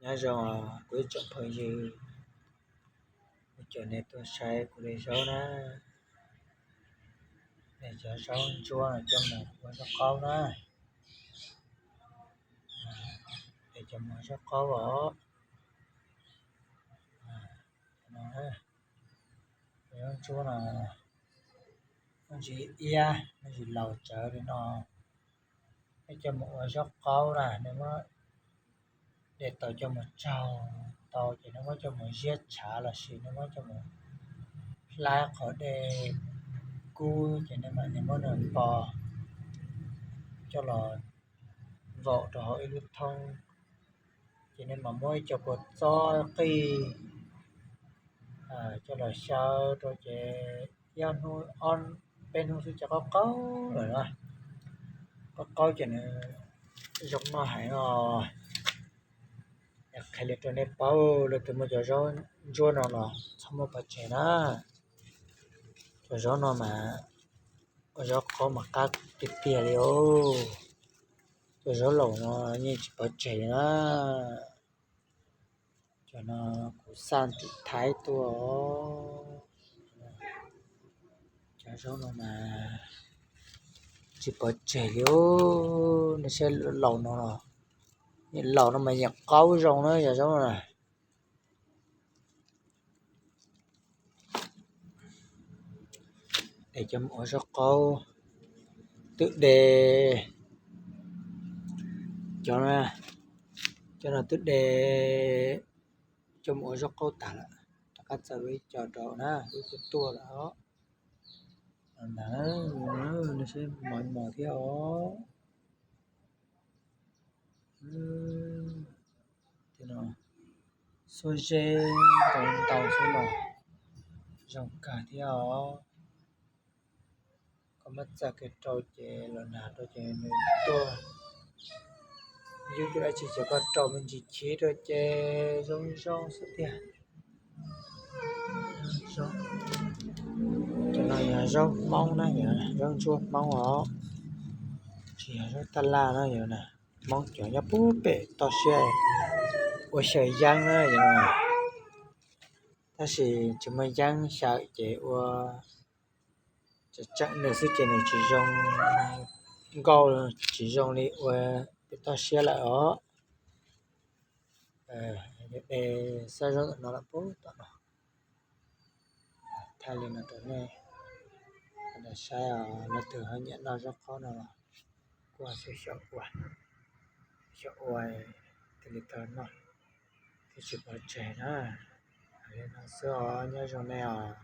Nyob zoo kuv ib tsoom phooj ywg, kuv coj nej tuaj saib kuv de zaub na. Nej cov zaub ntsuab no coj mus ua zaub qaub na. Nej coj mus ua zaub qaub os. Zaub ntsuab no, ntsis iab, ntsis laus tsawv li no, nej coj mus ua zaub qaub na, nej muab de tau coj mus tsaug tau ces nej muab coj mus ziab tshav los sis nej muab coj mus hlab qhov dej kub ces nej mam li muab nws npo coj los vaum rau hauv ib lub thoob, ces nej mam muab ib co kua txob qij coj los xyaw rau ces ib hnub ob peb hnub xwb ces qaub qaub lawm na. Qaub qaub ces nws zoo noj heev os. Qhia li rau nej paub, leej twg muaj cov zaub ntsuab no los txhob muab pov tseg na. Cov zaub no mas ua zaub qaub mas qab tiag tiag li os. Cov zaub laus no yeej tsis pov tseg li na. Cov no kuv xa tim Thaib tuaj. Cov zaub no mas tsis pov tseg li os. Nej saib laus no los, laus no mas yeej qaub zoo na cov zaub no na. Es cov mus ua zaub qaub twb de, cov, cov no twb de cov mus ua zaub qaub tas lawm, rov qab txawb ib co rau na, wb tuaj tuaj lawm os. Ntawd, nej saib mos mos thiab os. Xuab zeb ntau ntau xwb los zoo kawg thiab os. Koj muab txaj kiag rau ces los nag rau ces nws tuaj. Yus cov dab tsi ces koj rau me ntsis chiv rau ces zoo zoo xwb tiag. Cov no yog zaub Hmoob na, zaub ntsuab Hmoob os, tsis yog zaub taj laj na. Yog Hmoob cov nyob puag pem toj siab ua xyaw yeeb na, tab sis tsis muaj yeeb xyaw ces ua tseem tseem nws xwb ces nws tsis zoo nkauj, tsis zoo li ua pem toj siab lawm os. De xab zaub ntawm no los puag tom no. Thaij li no rau nej saib os, leej twg ho nyiam noj zaub qaub no los kuj xyaum ua, xyaum ua, tig li tau noj, thiaj tsis pov tseg na. Li no xwb os, nyob zoo nej os.